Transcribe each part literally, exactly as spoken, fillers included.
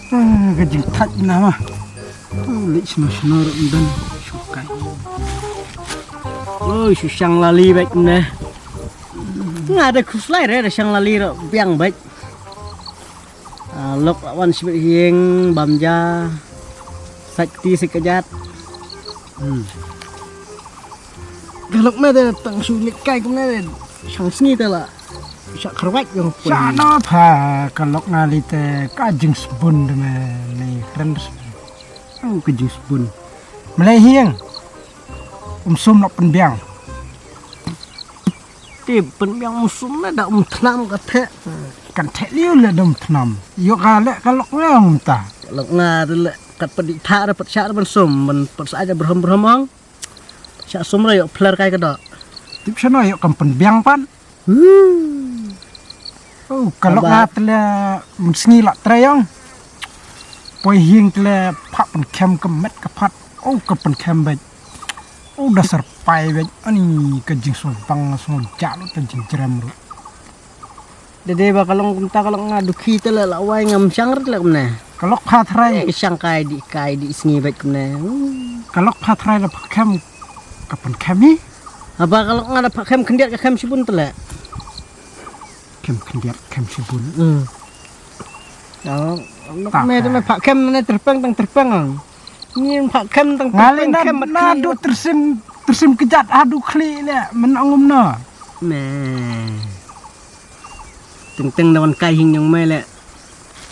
Ah, ka jingthait na ma. Oh, leit shano shano ruh ym don. Shu kai. Oh, shu shang lali beit ne. Nga da khuslai re da shang lali ruh biang beit. Ah, lok wan shibit hieng bam ja. Sait ti sait kajat. Hmm. Ka lok me te tang shu leit kai kumne te shang sngi te la. Sha kharwait yong pun. Sha no pha ka lok nga li te ka jingsbun de me ni friends. Oh, ka jingsbun. Mlei hieng. Um sum nok pynbiang. Te pynbiang um sum ne da um thnam ka the. Kan the liu le da um thnam. Yo ka le ka lok nga um ta. Lok nga de le kat pyndik tha re pat sha re ban sum ban pat sa aja berhom berhom ong. Sha sum re yo pler kai ka dok. Tip shano yo kam pynbiang pan. Hmm. Oh, ka lok nga te le mun sngi la trei ong. Poi hieng te le pha pynkhem ka met ka phat. Oh, ka pynkhem beit. Oh, da sar pai beit. Ani ka jingsngewbang sngewjah lut ka jingjrem ruh. Dede ba ka long kumta ka lok nga dukhi te le la wai ngam shang rit le kumne. Ka lok pha thrai. Eh, shang kai di kai di sngi beit kumne. Hmm. Ka lok pha thrai da pha khem ka pynkhem hi. Haba ka lok nga da pha khem khyndiat ka khem shibun te le. Khem khyndiat khem shibun. Hmm. Lok me te me pha khem ne terpeng tang terpeng ang. Ngi pha khem tang terpeng khem mat. Nga le na du tersim tersim kejat ha du khli le men ong um na. Me. Teng teng da wan kai hing yong me le.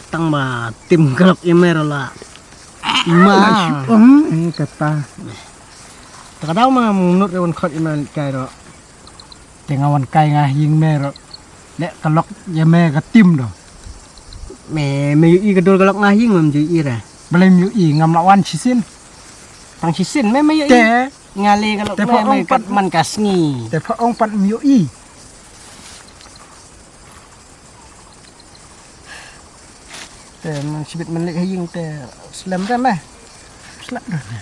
Tang ba tim ka lok ïa me ro la. Ma. Hmm, kata. Ta ka daw ma ngam nut re wan khot ïa me kai ro. Te nga wan kai nga hing me ro. Le ka lok ïa me ka tim do. Me me yu i ka dur ka lok nga hing me yu i re. Balei me yu i ngam la wan shisien. Tang shisien me me yu i. Te nga le ka lok te me me kat man ka sngi. Te pha ong pat me yu i. Te man shibit man leh ha ïing te slem re me. Slem re me.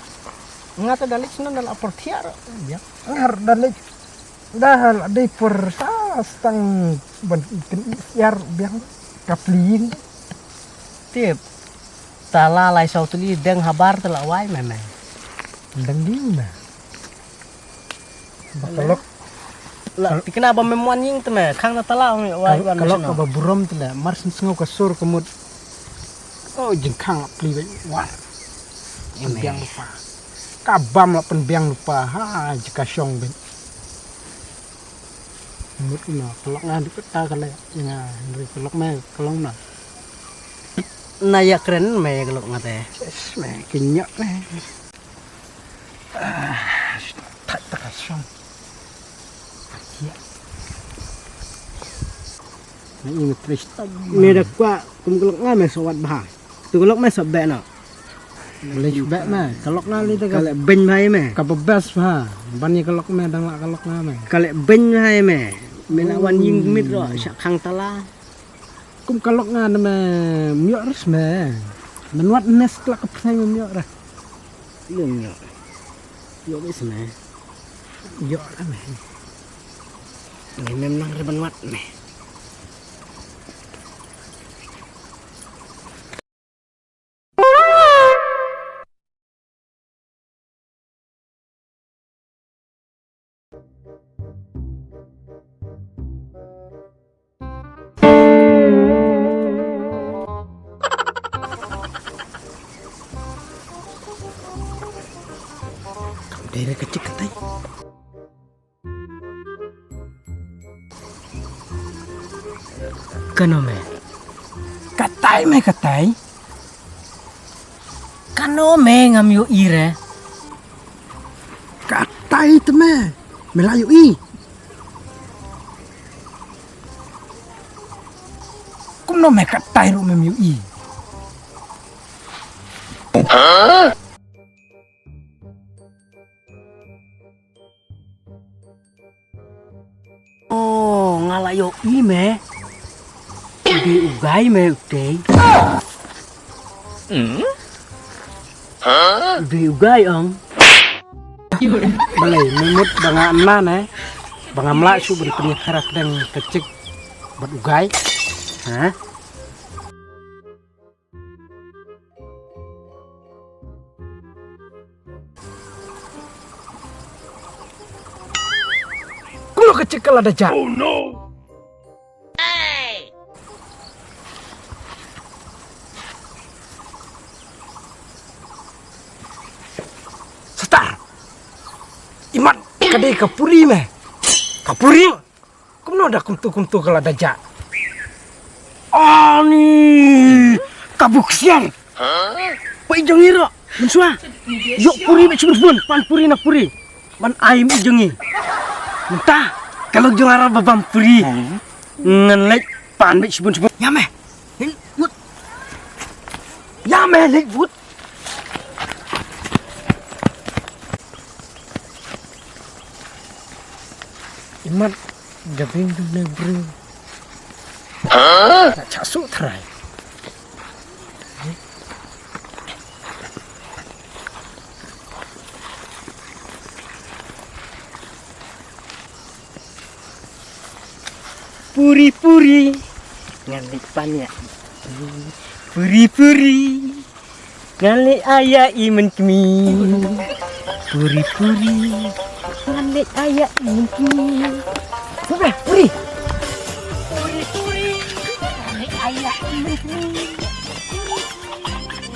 Nga te da leit snon da la por thiar. Ya. Ngar da leit. Da la dei por sa stang ban ken i siar biang ka pli ïing. Tip. Ta la lai sau tli deng habar te la wai me me. Deng di me. Ba ka lok. La tikna ba mem wan ïing te me khang na tala ong wa wan ka lok ba burom te le mar syn sngew ka sur ka mut. O jingkhang pli ba war. Pynbiang lupa. Ka bam la pynbiang lupa ha jika shong ben. Mut na ka lok nga duk ta ka le nga ri ka lok me ka long na. Na ya kren me ka lok nga te. Me kinya me. Thak tak asam. Akhia. Na ing tris. Me da kwa kum kelok nga me sawat bha. Tu kelok me sabek na. Lej bek me kelok nga li da ka. Kale beny bha me. Ka bebas bha. Ban ni kelok me dang la kelok nga me. Kale beny bha me. Me na wan ying mit ro syak khang tala. Kum ka lok nga na me miok res me. Men wat nes klak ka pnai me miok res. Lung miok. Miok bes me. Miok la me. Me mem nang re ban wat me. Kam dei re ka chik katai. Kano me? Katai me katai. Kano me ngam ïohi re. Katai te me. Me la ïohi. Kumno me katai ruh mem ïohi? Oh, nga la ïohi me. U dei u guy me utei. U dei u guy ong. Balei me mut ba nga anna ne? Ba ngam lah shuh ban pynïakher ha pdeng ka chick bad u guy. Ha? Kumno ka chick ka la da jah? Oh no! Star! Imat ka dei ka puri me. Ka puri? Kumno da kumtu kumtu ka la da jah? Ani ka buksiar. Ba i jong i ruh mynshuwa. Ïoh puri bad shibun shibun, pan puri na puri. Ban ai i jong i. Mynta ka lok jong nga ruh ba bam puri. Ngan leit pan bad shibun shibun. Ïa me. Leit wut. Ïa me leit wut. Imat ka dei dune briew. Ka chah suk trai. Puri puri ngan leit pan ïa i. Puri puri ngan leit ai ïa i mynkmie. Puri puri ngan leit ai ïa i mynkmie. Puri puri. Puri puri ngan leit ai ïa i mynkmie.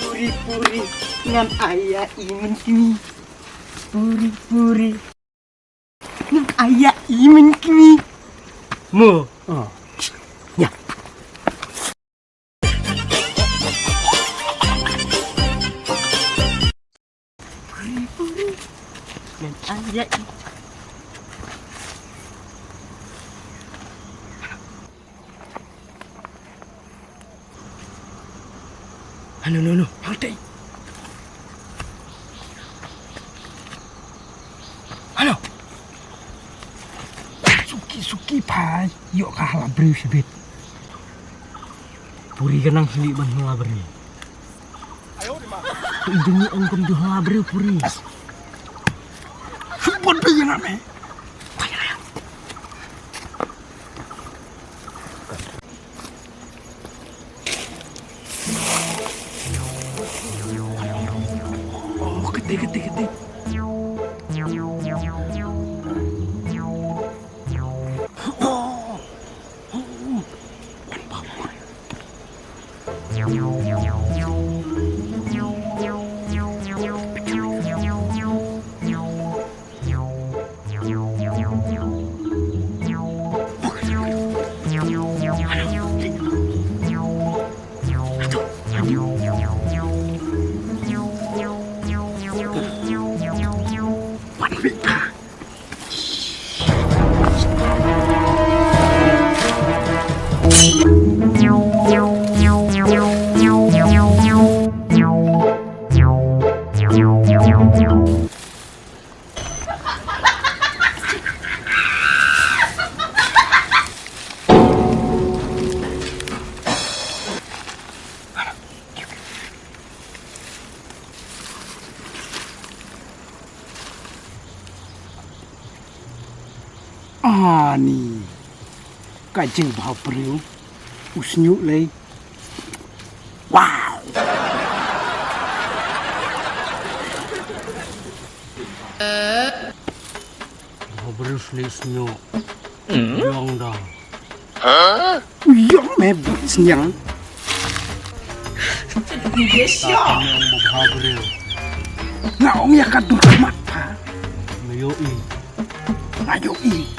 Puri puri ngan ai ïa i mynkmie. Puri puri. Ngan ai ïa i mynkmie. Mo. Oh. Ïa. Ngan ai ïa i. Hano, no, no. Hano. Suki, suki, phai. Ïoh ka hala briew shibit. Puri ka nang sli ban hala briew. Puri jong i ong kam ju hala briew puri. Shu pon pe ïa nga me. Oh, kete, kete, kete. Ani ka jingbha briew u sñiuh lei. Wow. Bha briew sñiuh sñiuh. Yong da. Yong me bit sñiang. Yong ba bha briew. Nga ong ïa ka dur mat pha. Nga ïohi. Nga ïohi.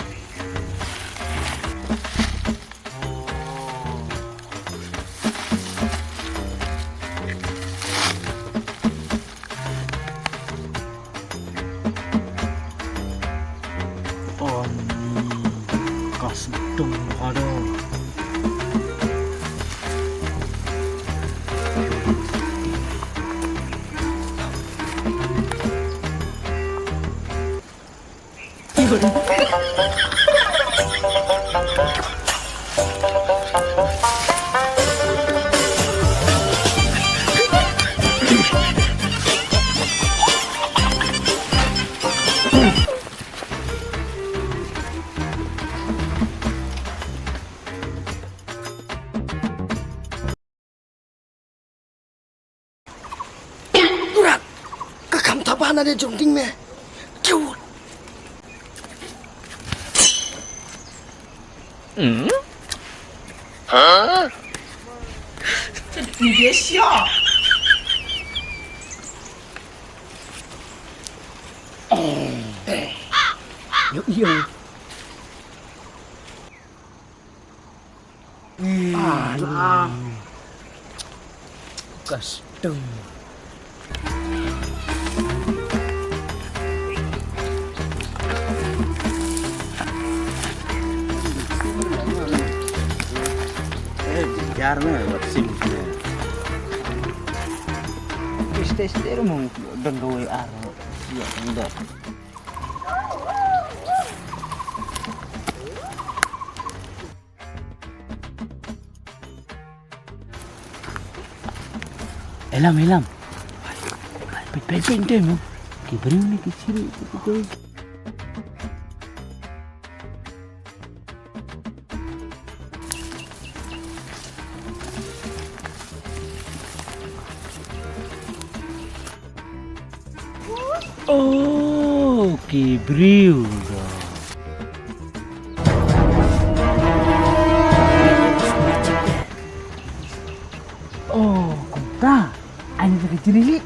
Ani ka sdang ada. Turat, ka kham thaba na de jong ding me. Kiu. Hmm? Huh? Ni dia siap. Yo, yo. Alah. Custom. Eh, jar na, buat sim. Tester, tester, mau denggawi aro. Ya, enggak. Elam, elam. Peit, peit, peit, peit, mo. Ki briew ne ki siri, ki briew. Oh, ki briew da. Oh, kumta. Ai ni ka jri.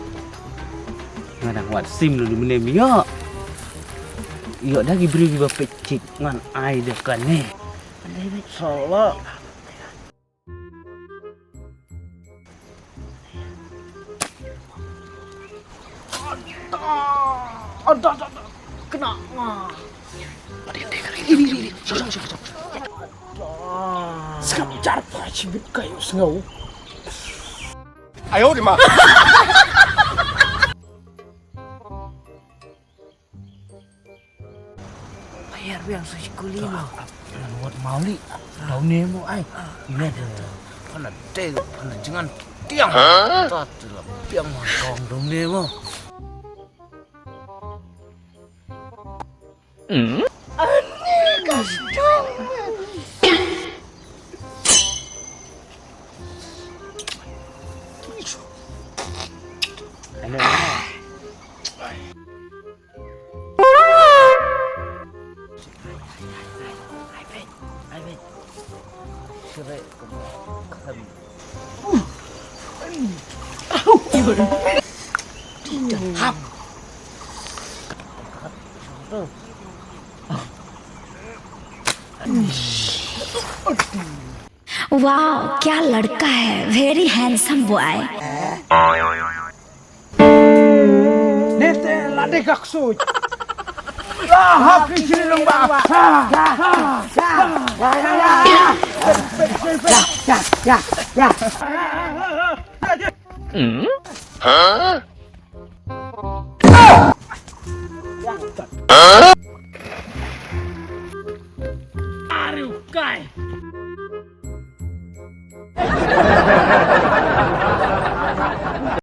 Nga dang wad sim lu ni mene mi yo. Yo da ki briew ki ba pechik ngan ai da kane. Sala. Ada, ada, ada. Kena. Ini, ini, ini. Sokong, sokong, sokong. Sengap jar pa chibit kayu sengau. Ayo, di ma. Bayar biang sa sikuli mo. Lan wat mauli. Daw ne mo ai. Ina de. Pana te, pana jangan tiang. Ta te la biang mo kong daw ne mo. Ani kastung. Hello. Wow, क्या लड़का है, very handsome boy। Nete lade gaksuj. Lahap ki chini lungba. Arukai.